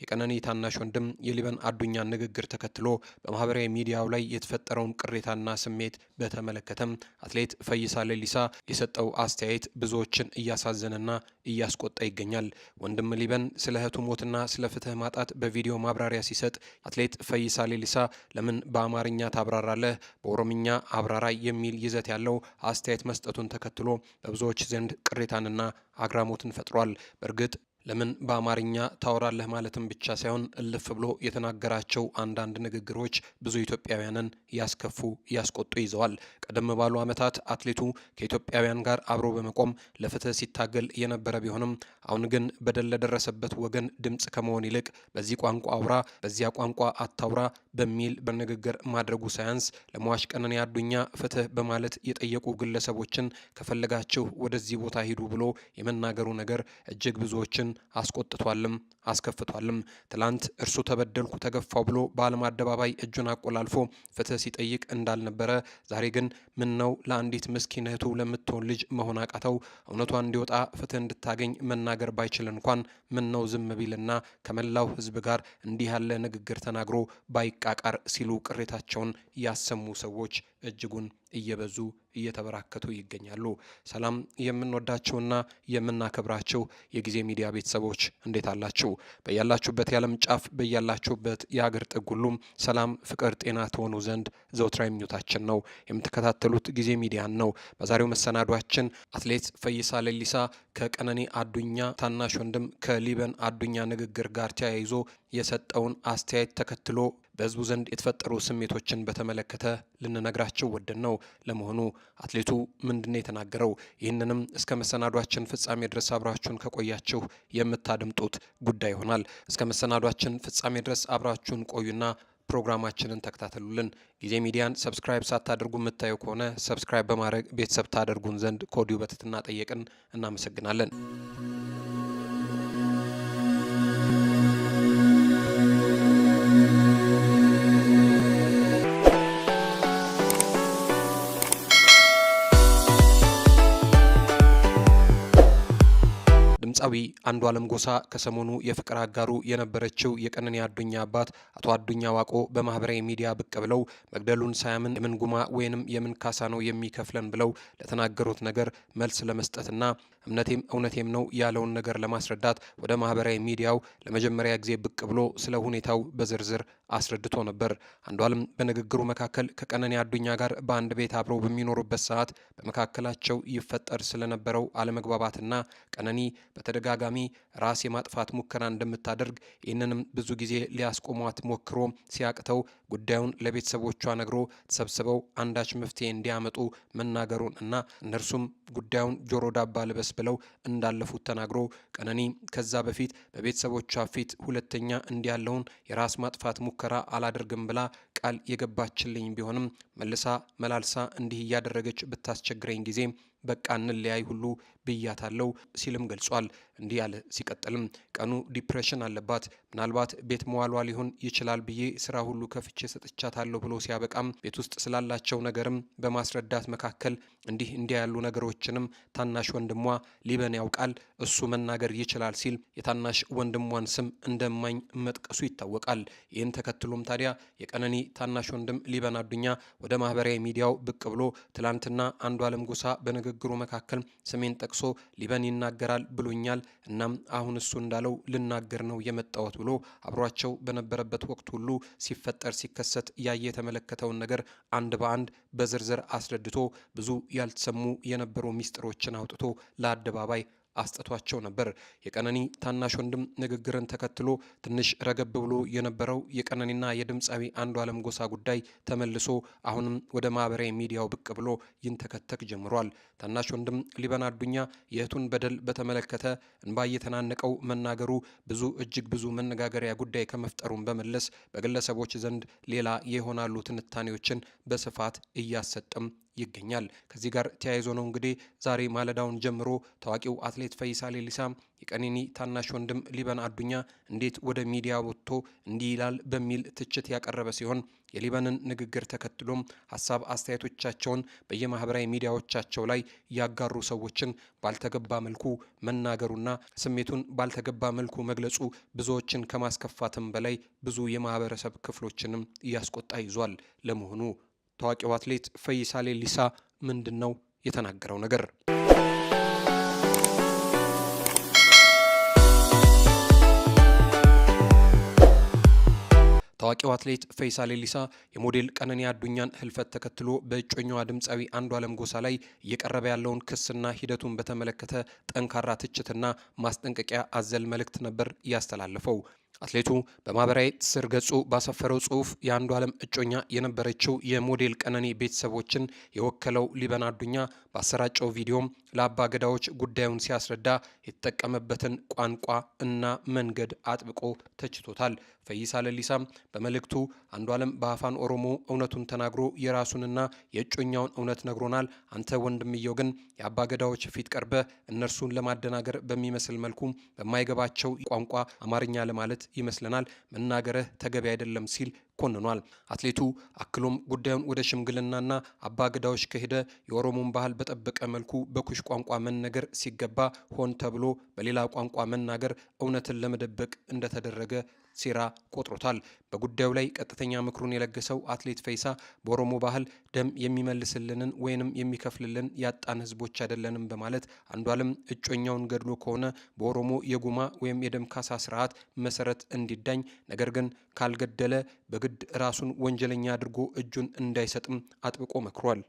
የቀነኒ ታናሽ ወንድም የሊበን አዱኛን ንግግር ተከትሎ በማህበራዊ ሚዲያው ላይ የተፈጠረውን ቅሬታና ስሜት በተመለከተም አትሌት ፈይሳ ሌሊሳ የሰጠው አስተያየት ብዙዎችን እያሳዘነና እያስቆጣ ይገኛል። ወንድም ሊበን ስለ እህቱ ሞትና ስለ ፍትህ ማጣት በቪዲዮ ማብራሪያ ሲሰጥ አትሌት ፈይሳ ሌሊሳ ለምን በአማርኛ ታብራራለህ፣ በኦሮምኛ አብራራ የሚል ይዘት ያለው አስተያየት መስጠቱን ተከትሎ በብዙዎች ዘንድ ቅሬታንና አግራሞትን ፈጥሯል። በእርግጥ ለምን በአማርኛ ታወራለህ ማለትም ብቻ ሳይሆን እልፍ ብሎ የተናገራቸው አንዳንድ ንግግሮች ብዙ ኢትዮጵያውያንን ያስከፉ ያስቆጡ ይዘዋል። ቀደም ባሉ ዓመታት አትሌቱ ከኢትዮጵያውያን ጋር አብሮ በመቆም ለፍትህ ሲታገል የነበረ ቢሆንም አሁን ግን በደል ለደረሰበት ወገን ድምፅ ከመሆን ይልቅ በዚህ ቋንቋ አውራ፣ በዚያ ቋንቋ አታውራ በሚል በንግግር ማድረጉ ሳያንስ ለሟች ቀነኒ አዱኛ ፍትህ በማለት የጠየቁ ግለሰቦችን ከፈለጋችሁ ወደዚህ ቦታ ሂዱ ብሎ የመናገሩ ነገር እጅግ ብዙዎችን አስቆጥቷልም አስከፍቷልም። ትላንት እርሱ ተበደልኩ ተገፋው ብሎ በዓለም አደባባይ እጁን አቆላልፎ ፍትህ ሲጠይቅ እንዳልነበረ ዛሬ ግን ምን ነው ለአንዲት ምስኪን እህቱ ለምትሆን ልጅ መሆን አቃተው? እውነቷን እንዲወጣ ፍትህ እንድታገኝ መናገር ባይችል እንኳን ምን ነው ዝም ቢልና ከመላው ሕዝብ ጋር እንዲህ ያለ ንግግር ተናግሮ ባይቃቃር ሲሉ ቅሬታቸውን ያሰሙ ሰዎች እጅጉን እየበዙ እየተበራከቱ ይገኛሉ። ሰላም የምንወዳችሁና የምናከብራችሁ የጊዜ ሚዲያ ቤተሰቦች እንዴት አላችሁ? በያላችሁበት የዓለም ጫፍ በያላችሁበት የሀገር ጥግ ሁሉም ሰላም፣ ፍቅር፣ ጤና ትሆኑ ዘንድ ዘወትራዊ ምኞታችን ነው። የምትከታተሉት ጊዜ ሚዲያን ነው። በዛሬው መሰናዷችን አትሌት ፈይሳ ሌሊሳ ከቀነኒ አዱኛ ታናሽ ወንድም ከሊበን አዱኛ ንግግር ጋር ተያይዞ የሰጠውን አስተያየት ተከትሎ በህዝቡ ዘንድ የተፈጠሩ ስሜቶችን በተመለከተ ልንነግራቸው ወደን ነው። ለመሆኑ አትሌቱ ምንድነው የተናገረው? ይህንንም እስከ መሰናዷችን ፍጻሜ ድረስ አብራችሁን ከቆያችሁ የምታደምጡት ጉዳይ ይሆናል። እስከ መሰናዷችን ፍጻሜ ድረስ አብራችሁን ቆዩና ፕሮግራማችንን ተከታተሉልን። ጊዜ ሚዲያን subscribe ሳታደርጉ የምታዩ ከሆነ subscribe በማድረግ ቤተሰብ ታደርጉን ዘንድ ከወዲሁ በትህትና ጠየቅን። እናመሰግናለን። ድምፃዊ አንዱዓለም ጎሳ ከሰሞኑ የፍቅር አጋሩ የነበረችው የቀነኒ አዱኛ አባት አቶ አዱኛ ዋቆ በማህበራዊ ሚዲያ ብቅ ብለው መግደሉን ሳያምን የምን ጉማ ወይንም የምን ካሳ ነው የሚከፍለን ብለው ለተናገሩት ነገር መልስ ለመስጠትና እምነቴም እውነቴም ነው ያለውን ነገር ለማስረዳት ወደ ማህበራዊ ሚዲያው ለመጀመሪያ ጊዜ ብቅ ብሎ ስለ ሁኔታው በዝርዝር አስረድቶ ነበር። አንዱዓለም በንግግሩ መካከል ከቀነኒ አዱኛ ጋር በአንድ ቤት አብረው በሚኖሩበት ሰዓት በመካከላቸው ይፈጠር ስለነበረው አለመግባባትና ቀነኒ በተደጋጋሚ ራስ የማጥፋት ሙከራ እንደምታደርግ ይህንንም ብዙ ጊዜ ሊያስቆሟት ሞክሮ ሲያቅተው ጉዳዩን ለቤተሰቦቿ ነግሮ ተሰብስበው አንዳች መፍትሄ እንዲያመጡ መናገሩን እና እነርሱም ጉዳዩን ጆሮ ዳባ ልበስ ብለው እንዳለፉት ተናግሮ ቀነኒ ከዛ በፊት በቤተሰቦቿ ፊት ሁለተኛ እንዲህ ያለውን የራስ ማጥፋት ሙከራ አላደርግም ብላ ቃል የገባችልኝ ቢሆንም መልሳ መላልሳ እንዲህ እያደረገች ብታስቸግረኝ ጊዜ በቃ እንለያይ ሁሉ ብያታለው ሲልም ገልጿል። እንዲህ ያለ ሲቀጥልም ቀኑ depression አለባት፣ ምናልባት ቤት መዋሏ ሊሆን ይችላል ብዬ ስራ ሁሉ ከፍቼ ሰጥቻታለሁ ብሎ ሲያበቃም ቤት ውስጥ ስላላቸው ነገርም በማስረዳት መካከል እንዲህ እንዲህ ያሉ ነገሮችንም ታናሽ ወንድሟ ሊበን ያውቃል፣ እሱ መናገር ይችላል ሲል የታናሽ ወንድሟን ስም እንደማኝ መጥቀሱ ይታወቃል። ይህን ተከትሎም ታዲያ የቀነኒ ታናሽ ወንድም ሊበን አዱኛ ወደ ማህበራዊ ሚዲያው ብቅ ብሎ ትላንትና አንዱዓለም ጎሳ በንግግሩ መካከል ስሜን ጠቅሶ ሊበን ይናገራል ብሎኛል። እናም አሁን እሱ እንዳለው ልናገር ነው የመጣሁት ብሎ አብሯቸው በነበረበት ወቅት ሁሉ ሲፈጠር ሲከሰት ያየ የተመለከተውን ነገር አንድ በአንድ በዝርዝር አስረድቶ ብዙ ያልተሰሙ የነበሩ ሚስጥሮችን አውጥቶ ለአደባባይ አስጥቷቸው ነበር። የቀነኒ ታናሽ ወንድም ንግግርን ተከትሎ ትንሽ ረገብ ብሎ የነበረው የቀነኒና የድምፃዊ አንዱዓለም ጎሳ ጉዳይ ተመልሶ አሁንም ወደ ማህበራዊ ሚዲያው ብቅ ብሎ ይንተከተክ ጀምሯል። ታናሽ ወንድም ሊበን አዱኛ የእህቱን በደል በተመለከተ እንባ እየተናነቀው መናገሩ ብዙ እጅግ ብዙ መነጋገሪያ ጉዳይ ከመፍጠሩን በመለስ በግለሰቦች ዘንድ ሌላ የሆናሉ ትንታኔዎችን በስፋት እያሰጠም ይገኛል። ከዚህ ጋር ተያይዞ ነው እንግዲህ ዛሬ ማለዳውን ጀምሮ ታዋቂው አትሌት ፈይሳ ሌሊሳ የቀነኒ ታናሽ ወንድም ሊበን አዱኛ እንዴት ወደ ሚዲያ ወጥቶ እንዲህ ይላል በሚል ትችት ያቀረበ ሲሆን፣ የሊበንን ንግግር ተከትሎም ሀሳብ አስተያየቶቻቸውን በየማህበራዊ ሚዲያዎቻቸው ላይ ያጋሩ ሰዎችን ባልተገባ መልኩ መናገሩና ስሜቱን ባልተገባ መልኩ መግለጹ ብዙዎችን ከማስከፋትም በላይ ብዙ የማህበረሰብ ክፍሎችንም እያስቆጣ ይዟል። ለመሆኑ ታዋቂው አትሌት ፈይሳ ሌሊሳ ምንድን ነው የተናገረው ነገር? ታዋቂው አትሌት ፈይሳ ሌሊሳ የሞዴል ቀነኒ አዱኛን ህልፈት ተከትሎ በእጮኛዋ ድምፃዊ አንዷለም ጎሳ ላይ እየቀረበ ያለውን ክስና ሂደቱን በተመለከተ ጠንካራ ትችትና ማስጠንቀቂያ አዘል መልእክት ነበር ያስተላለፈው። አትሌቱ በማህበራዊ ትስስር ገጹ ባሰፈረው ጽሁፍ የአንዷለም እጮኛ የነበረችው የሞዴል ቀነኒ ቤተሰቦችን የወከለው ሊበን አዱኛ ባሰራጨው ቪዲዮም ለአባ ገዳዎች ጉዳዩን ሲያስረዳ የተጠቀመበትን ቋንቋ እና መንገድ አጥብቆ ተችቶታል። ፈይሳ ሌሊሳም በመልእክቱ አንዷለም በአፋን ኦሮሞ እውነቱን ተናግሮ የራሱንና የእጮኛውን እውነት ነግሮናል። አንተ ወንድምየው ግን የአባ ገዳዎች ፊት ቀርበህ እነርሱን ለማደናገር በሚመስል መልኩ በማይገባቸው ቋንቋ አማርኛ ለማለት ይመስለናል መናገርህ ተገቢ አይደለም ሲል ኮንኗል። አትሌቱ አክሎም ጉዳዩን ወደ ሽምግልናና አባ ገዳዎች ከሄደ የኦሮሞን ባህል በጠበቀ መልኩ በኩሽ ቋንቋ መነገር ሲገባ ሆን ተብሎ በሌላ ቋንቋ መናገር እውነትን ለመደበቅ እንደተደረገ ሴራ ቆጥሮታል። በጉዳዩ ላይ ቀጥተኛ ምክሩን የለገሰው አትሌት ፈይሳ በኦሮሞ ባህል ደም የሚመልስልንን ወይንም የሚከፍልልን ያጣን ሕዝቦች አይደለንም በማለት አንዷለም እጮኛውን ገድሎ ከሆነ በኦሮሞ የጉማ ወይም የደም ካሳ ስርዓት መሰረት እንዲዳኝ፣ ነገር ግን ካልገደለ በግድ ራሱን ወንጀለኛ አድርጎ እጁን እንዳይሰጥም አጥብቆ መክሯል።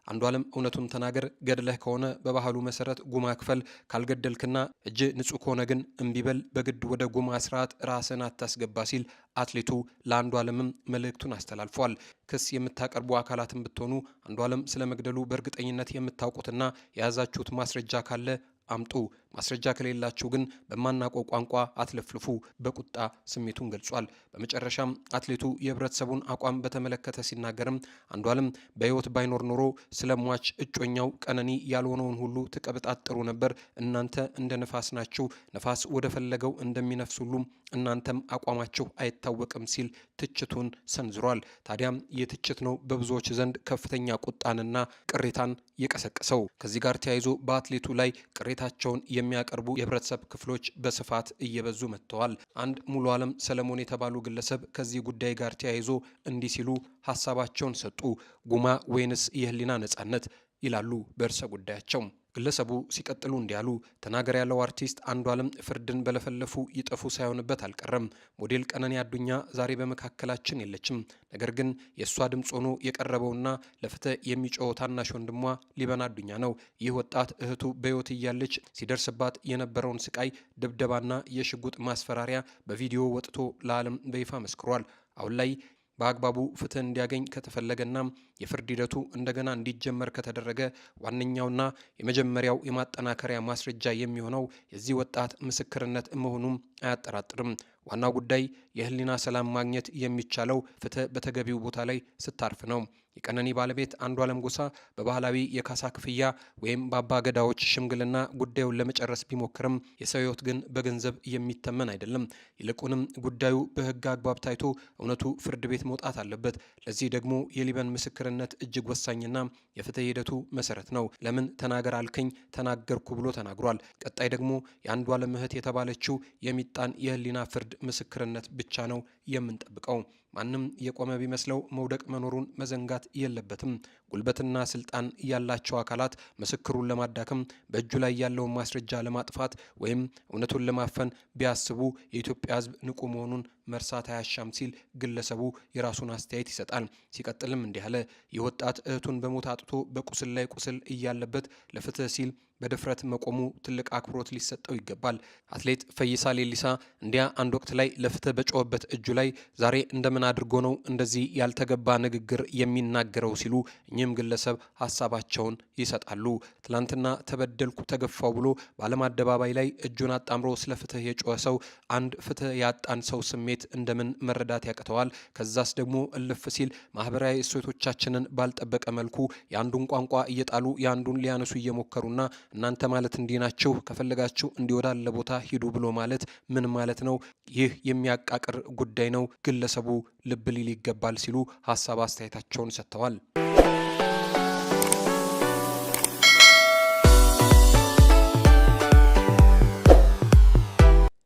አንዷለም እውነቱን ተናገር፣ ገድለህ ከሆነ በባህሉ መሰረት ጉማ ክፈል፣ ካልገደልክና እጅ ንጹህ ከሆነ ግን እምቢበል፣ በግድ ወደ ጉማ ስርዓት ራስን አታስገባ ሲል አትሌቱ ለአንዷለምም መልእክቱን አስተላልፏል። ክስ የምታቀርቡ አካላትን ብትሆኑ አንዷለም ስለ መግደሉ በእርግጠኝነት የምታውቁትና የያዛችሁት ማስረጃ ካለ አምጡ፣ ማስረጃ ከሌላችሁ ግን በማናውቀው ቋንቋ አትለፍልፉ በቁጣ ስሜቱን ገልጿል። በመጨረሻም አትሌቱ የህብረተሰቡን አቋም በተመለከተ ሲናገርም አንዷለም በህይወት ባይኖር ኖሮ ስለ ሟች እጮኛው ቀነኒ ያልሆነውን ሁሉ ትቀበጣጥሩ ነበር። እናንተ እንደ ነፋስ ናችሁ፣ ነፋስ ወደ ፈለገው እንደሚነፍስ ሁሉ እናንተም አቋማችሁ አይታወቅም ሲል ትችቱን ሰንዝሯል። ታዲያም ይህ ትችት ነው በብዙዎች ዘንድ ከፍተኛ ቁጣንና ቅሬታን የቀሰቀሰው። ከዚህ ጋር ተያይዞ በአትሌቱ ላይ ቅሬታቸውን የሚያቀርቡ የህብረተሰብ ክፍሎች በስፋት እየበዙ መጥተዋል። አንድ ሙሉ አለም ሰለሞን የተባሉ ግለሰብ ከዚህ ጉዳይ ጋር ተያይዞ እንዲህ ሲሉ ሀሳባቸውን ሰጡ። ጉማ ወይንስ የህሊና ነጻነት ይላሉ በርዕሰ ጉዳያቸው። ግለሰቡ ሲቀጥሉ እንዲያሉ ተናገር ያለው አርቲስት አንዷለም ፍርድን በለፈለፉ ይጠፉ ሳይሆንበት አልቀረም። ሞዴል ቀነኒ አዱኛ ዛሬ በመካከላችን የለችም። ነገር ግን የእሷ ድምፅ ሆኖ የቀረበውና ለፍትህ የሚጮኸው ታናሽ ወንድሟ ሊበን አዱኛ ነው። ይህ ወጣት እህቱ በሕይወት እያለች ሲደርስባት የነበረውን ስቃይ፣ ድብደባና የሽጉጥ ማስፈራሪያ በቪዲዮ ወጥቶ ለዓለም በይፋ መስክሯል። አሁን ላይ በአግባቡ ፍትህ እንዲያገኝ ከተፈለገና የፍርድ ሂደቱ እንደገና እንዲጀመር ከተደረገ ዋነኛውና የመጀመሪያው የማጠናከሪያ ማስረጃ የሚሆነው የዚህ ወጣት ምስክርነት መሆኑም አያጠራጥርም። ዋናው ጉዳይ የህሊና ሰላም ማግኘት የሚቻለው ፍትህ በተገቢው ቦታ ላይ ስታርፍ ነው። የቀነኒ ባለቤት አንዷለም ጎሳ በባህላዊ የካሳ ክፍያ ወይም በአባ ገዳዎች ሽምግልና ጉዳዩን ለመጨረስ ቢሞክርም የሰው ህይወት ግን በገንዘብ የሚተመን አይደለም። ይልቁንም ጉዳዩ በህግ አግባብ ታይቶ እውነቱ ፍርድ ቤት መውጣት አለበት። ለዚህ ደግሞ የሊበን ምስክርነት እጅግ ወሳኝና የፍትህ ሂደቱ መሰረት ነው። ለምን ተናገር አልከኝ ተናገርኩ ብሎ ተናግሯል። ቀጣይ ደግሞ የአንዷለም እህት የተባለችው የሚጣን የህሊና ፍርድ ምስክርነት ብቻ ነው የምንጠብቀው። ማንም የቆመ ቢመስለው መውደቅ መኖሩን መዘንጋት የለበትም። ጉልበትና ስልጣን ያላቸው አካላት ምስክሩን ለማዳከም፣ በእጁ ላይ ያለውን ማስረጃ ለማጥፋት ወይም እውነቱን ለማፈን ቢያስቡ የኢትዮጵያ ሕዝብ ንቁ መሆኑን መርሳት አያሻም ሲል ግለሰቡ የራሱን አስተያየት ይሰጣል። ሲቀጥልም እንዲህ አለ። ይህ ወጣት እህቱን በሞት አጥቶ በቁስል ላይ ቁስል እያለበት ለፍትህ ሲል በድፍረት መቆሙ ትልቅ አክብሮት ሊሰጠው ይገባል። አትሌት ፈይሳ ሌሊሳ እንዲያ አንድ ወቅት ላይ ለፍትህ በጮኸበት እጁ ላይ ዛሬ እንደምን አድርጎ ነው እንደዚህ ያልተገባ ንግግር የሚናገረው ሲሉ እኚህም ግለሰብ ሀሳባቸውን ይሰጣሉ። ትላንትና ተበደልኩ ተገፋው ብሎ በዓለም አደባባይ ላይ እጁን አጣምሮ ስለ ፍትህ የጮኸ ሰው አንድ ፍትህ ያጣን ሰው ስሜት እንደምን መረዳት ያቅተዋል? ከዛስ ደግሞ እልፍ ሲል ማህበራዊ እሴቶቻችንን ባልጠበቀ መልኩ የአንዱን ቋንቋ እየጣሉ የአንዱን ሊያነሱ እየሞከሩና እናንተ ማለት እንዲህ ናችሁ፣ ከፈለጋችሁ እንዲህ ወዳለ ቦታ ሂዱ ብሎ ማለት ምን ማለት ነው? ይህ የሚያቃቅር ጉዳይ ነው። ግለሰቡ ልብ ሊል ይገባል ሲሉ ሀሳብ አስተያየታቸውን ሰጥተዋል።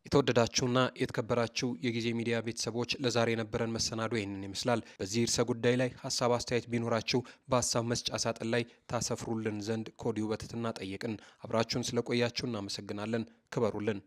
የተወደዳችሁና የተከበራችሁ የጊዜ ሚዲያ ቤተሰቦች፣ ለዛሬ የነበረን መሰናዶ ይህንን ይመስላል። በዚህ ርዕሰ ጉዳይ ላይ ሀሳብ አስተያየት ቢኖራችሁ በሀሳብ መስጫ ሳጥን ላይ ታሰፍሩልን ዘንድ ከወዲሁ በትህትና ጠየቅን። አብራችሁን ስለቆያችሁ እናመሰግናለን። ክበሩልን።